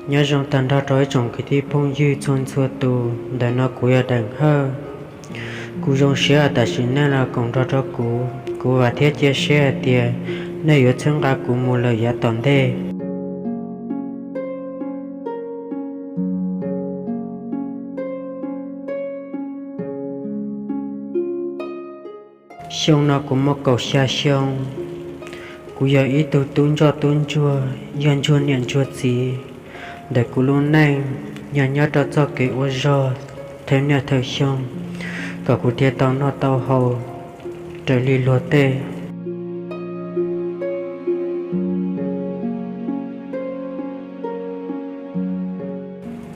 Nyob zoo tag nrho rau ib tsoom kwv tij phooj ywg txhua txhua tus, ntawm no kuv yog Deem Hawj. Kuv zoo siab uas tam sim nej los koom nrog rau kuv. Kuv vam thiab cia siab hais tias nej yuav txhawb nqa kuv mus lawm yav tom ntej. Xyoo no kuv muaj kaum xya xyoo. Kuv yog ib tug tub ntsoj tub ntsuag, yog ntsuag niam ntsuag txiv ntawm kuv lub neej, yog nyob rau txoj kev ua zog thawm niaj thawm xyoo, kom kuv thiaj tau noj tau haus raws li luag tej.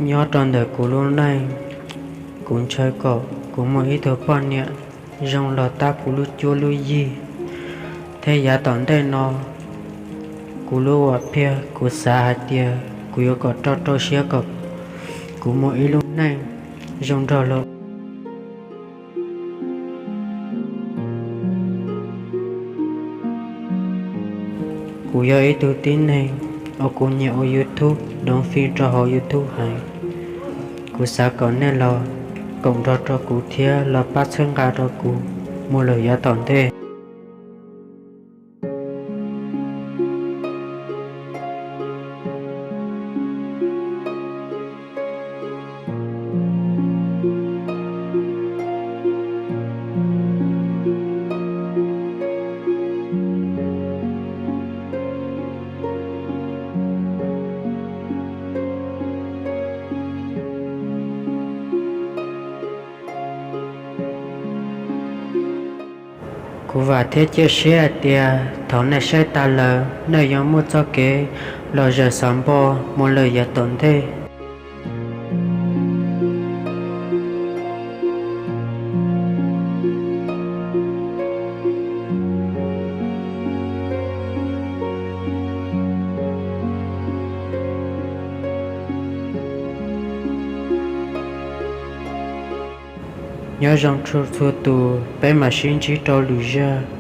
Nyob rau ntawm kuv lub neej, kuv ntshaw kom kuv muaj ib tug poj niam zoo los tab kuv lub cuab lub yig, thiab yav tom ntej no kuv lub uas phiaj kuv xav hais tias kuv yuav kom rau rau siab kom kuv muaj ib lub neej zoo nrog luag. Kuv yog ib tug tib neeg uas kuv nyiam ua YouTube, doov fij rau hauv YouTube heev. Kuv xav kom nej los koom nrog rau kuv thiab los pab txhawb nqa rau kuv mus lawm yav tom ntej. Kuv vam thiab cia siab hais tias thaum nej saib tas lawm nej yuav muaj txoj kev lom zem xav npo mus lawm yav tom ntej. Nyob zoo txhua txhua tus, peb mam sib ntsib rau lwm zaj.